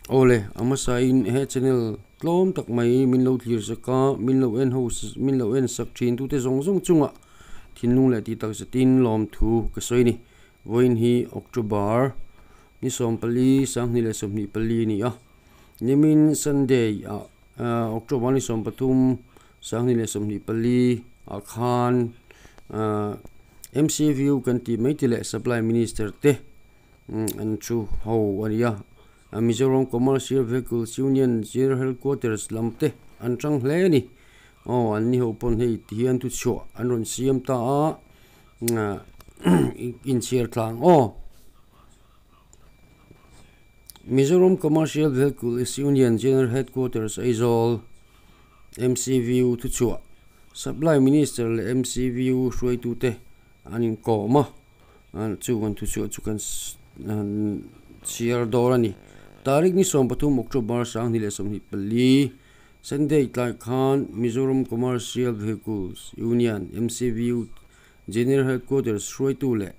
Awle, a hmasain he channel tlawm tak mai min lo thlir sak a, min lo en ho min lo en sak thin tute zawng zawng chungah thinlung leh tih tak zetin lawmthu ka sawi a ni. Vawiin hi October ni 14 2024 a ni a, nimin Sunday ah October ni 13 2024 ah khan MCVU kan tih mai te leh Supply Minister te an thu ho a ni a, Mizoram Commercial Vehicles Union General Headquarters lam te an tang hle a ni. Aw an ni ho pawn hei ti hian thuchhuah an rawn siam ta a, inchhiar tlang aw. Mizoram Commercial Vehicles Union General Headquarters Aizawl MCVU thuchhuah Supply Minister leh MCVU hruaitute an inkawm a. Chu kan thuchhuah chu kan chhiar dawn a ni. Tarik ni 13 October 2024 Sunday tlai khan Mizoram Commercial Vehicles Union, MCVU, General Headquarters hruaitu leh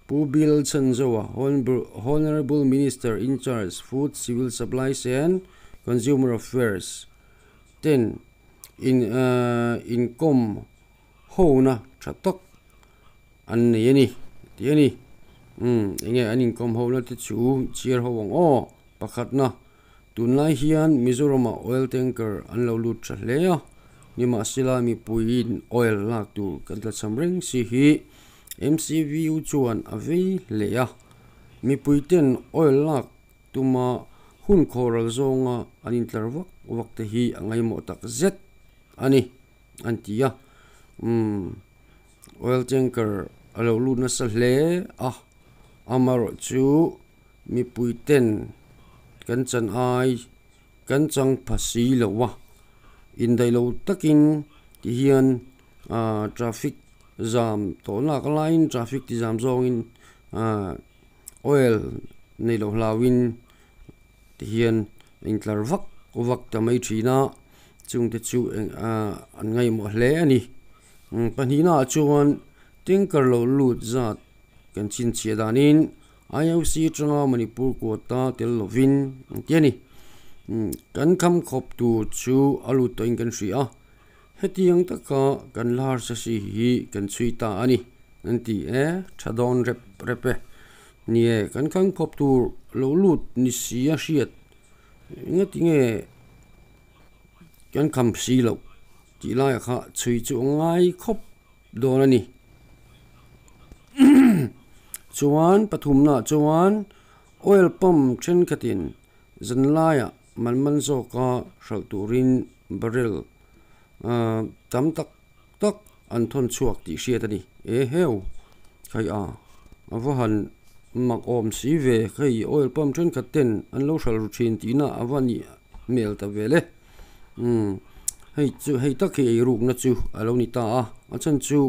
Pu Bill Chhanzoa, Honourable Minister in Charge, Food, Civil Supplies and Consumer Affairs ten inkawm hona tha tak an nei a ni tih a ni. Umm enge an inkawm ho na te chu chhiar ho ang aw. Pakhatna, tunlai hian Mizoramah oil tanker an lo lut tha hle a, nimahsela mipuiin oil lak tur kan tlachham reng si hi MCVU chuan a vei hle a. Mipui ten oil lak tuma hun khawhral zawnga an intlar vak vak te hi a ngaimawh tak zet a ni an ti a. Umm. Oil tanker a lo lut nasa hle a, amaherawh chu mipui ten kan chan ai kan chang pha si lo a, indaih lo takin ti hian ahh traffic zam tawh lak laiin traffic ti zam zawngin ahh oil nei loh hlauhin ti hian a intlar vak vak ta mai thin a, chungte chu eng ahh an ngaihmawh hle a ni. Pahnihna ah chuan tanker lo lut zat kan chhinchhiah danin IOC atanga Manipur quota tel lovin an ti a ni. Kan kham khawp tur chu a lut tawhin kan hria a, hetiang taka kan la harsa si hi kan chhui ta a ni an ti e, tha dawn rep rep e. Ni e, kan kham khawp tur lo lut ni si a hriat engati nge kan kham si loh. Tih laiah kha chhui chu a ngai khawp dawn a ni. Chuan pathumnaah chuan oil pump thenkhatin zanlaiah man man zawka hralh turin barrel ahh tam tak tak an thawn chhuak tih hriat a ni. E heu khai a a va han mak awm si ve hei oil pump thenkhat ten an lo hralh ru thin tihna a va nih hmel ta vel e. Umm hei chu hei tak hi eirukna chu a lo ni ta a, a chhan chu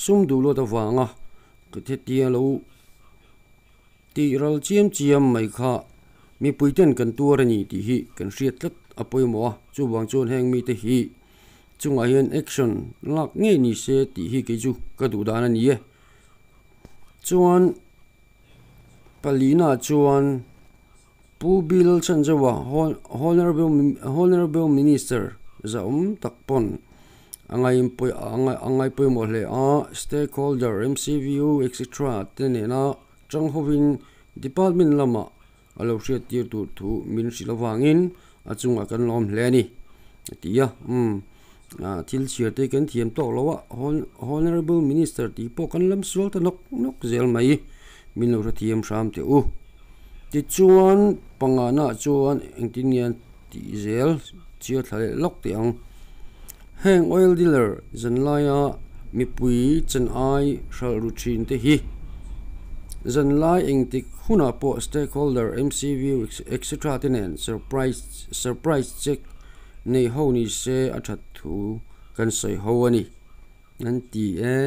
sum duh luat avanga ka thetia lo tih ral chiam chiam mai kha mipui ten kan tuar a ni tih hi kan hriat tlat a pawimawh a, chuvang chuan heng mite hi chungah hian action lak ngei ni se tih hi kei chu ka duh dan a ni e. Chuan palina chuan. Pu Bill Chhanzoa, Honourable Minister zahawm tak pawn a ngai pawimawh hle a, Stakeholder, MCVU etc te nena tang hovin Department lamah a lo hriattir tur thu min hrilh avangin a chungah kan lawm hle a ni, a ti a. Umm, thil chhiar te kan thiam tawk lo a, Honourable Minister tih pawh kan lam sual ta nawk nawk zel mai, min lo hrethiam hram teh u. Tichuan, pangana chuan engtin nge an tih zel chhiar thla leh lawk teh ang. Heng oil dealer zanlaia mipui chan ai hralh ru thin te hi zanlai engtik hunah pawh stakeholder, MCV etc te nen surprise surprise check nei ho ni se a that thu kan sawi ho a ni. An ti e,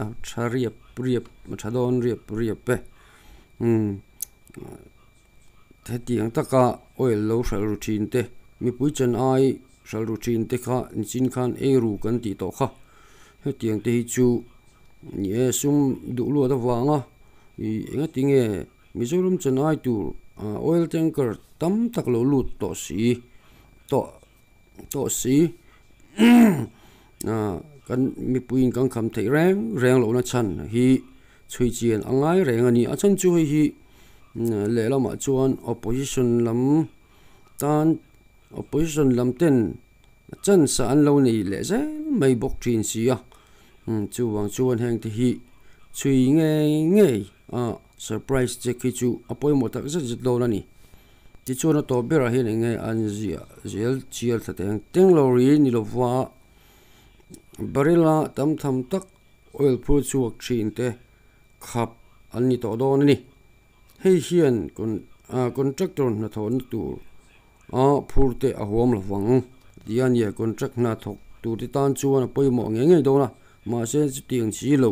a tha riap riap a tha dawn riap riap e. Umm hetiang taka oil lo hralh ru thin te mipui chan ai hralh ru thin te kha nichin khan ei ru kan tih tawh kha hetiang te hi chu ni e sum duh luat avanga ih engati nge Mizoram chan ai tur. Oil tanker tam tak lo lut tawh si tawh tawh si kan mipuiin kan kham theih reng reng lohna chhan hi chhui chian a ngai reng a ni. A chhan chu hei hi lehlamah chuan opposition lam tan opposition lam ten chance an lo nei leh zel mai bawk thin si a chuvang chuan heng te hi chhui ngei ngei a surprise check hi chu a pawimawh tak zet zet dawn a ni. Tichuan a tawp berah hian eng nge an ziah zel chial thla teng teng lo ri ni lova barrel-a tam tham tak oil phur chhuak thin te khap an ni tawh dawn a ni. Hei hian contractor hnathawhna tur a phur te a huam lo vang tia a nia contract hna thawk tur te tan chuan a pawimawh ngei ngei dawn a mahse chutiang si lo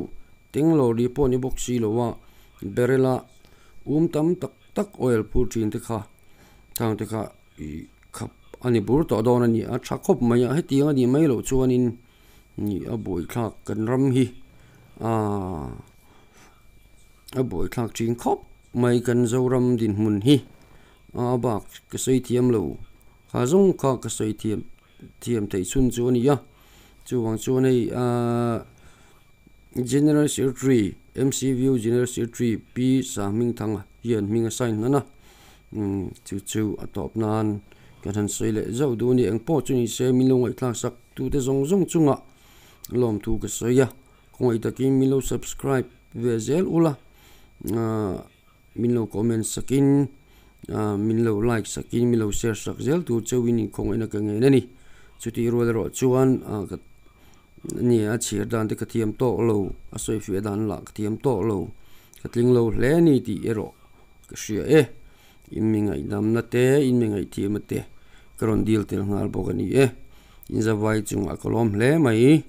teng lo ri pawh ni bawk si lo a barrel a um tam tak tak oil phur thin te kha thang te kha ih khap a ni bur tawh dawn a ni a tha khawp mai a hetiang a nih mai loh chuanin ih a buaithlak kan ram hi aaa a buaithlak thin khawp mai kan Zoram dinhmun hi a bak ka sawi thiam lo kha zawng kha ka sawi thiam thiam theih chhun chu a ni a chuvang chuan hei aaa General Secretary M_C_V_U General Secretary Pi Sahmingthanga hian hming a sign hnan a umm chu chu a tawp nan kan han sawi leh zauh duh a ni engpawh chu ni se min lo ngaihthlak sak tute zawng zawng chungah lawmthu ka sawi a khawngaih takin min lo subscribe ve zel ula aaa min lo comment sakin aaa min lo like sakin min lo share sak zel tur chauhin inkhawngaihna ka ngen a ni chutih rual erawh chuan aa ka Ni a chhir dan te ka thiam tawk lo, a sawi fiah dan lah ka thiam tawk lo, ka tling lo hle a ni tih erawh ka hria e. In mi ngaihdamna te, in mi ngaihthiamna te ka rawn dil tel nghal bawk a ni e. In zavai chungah ka lawm hle mai.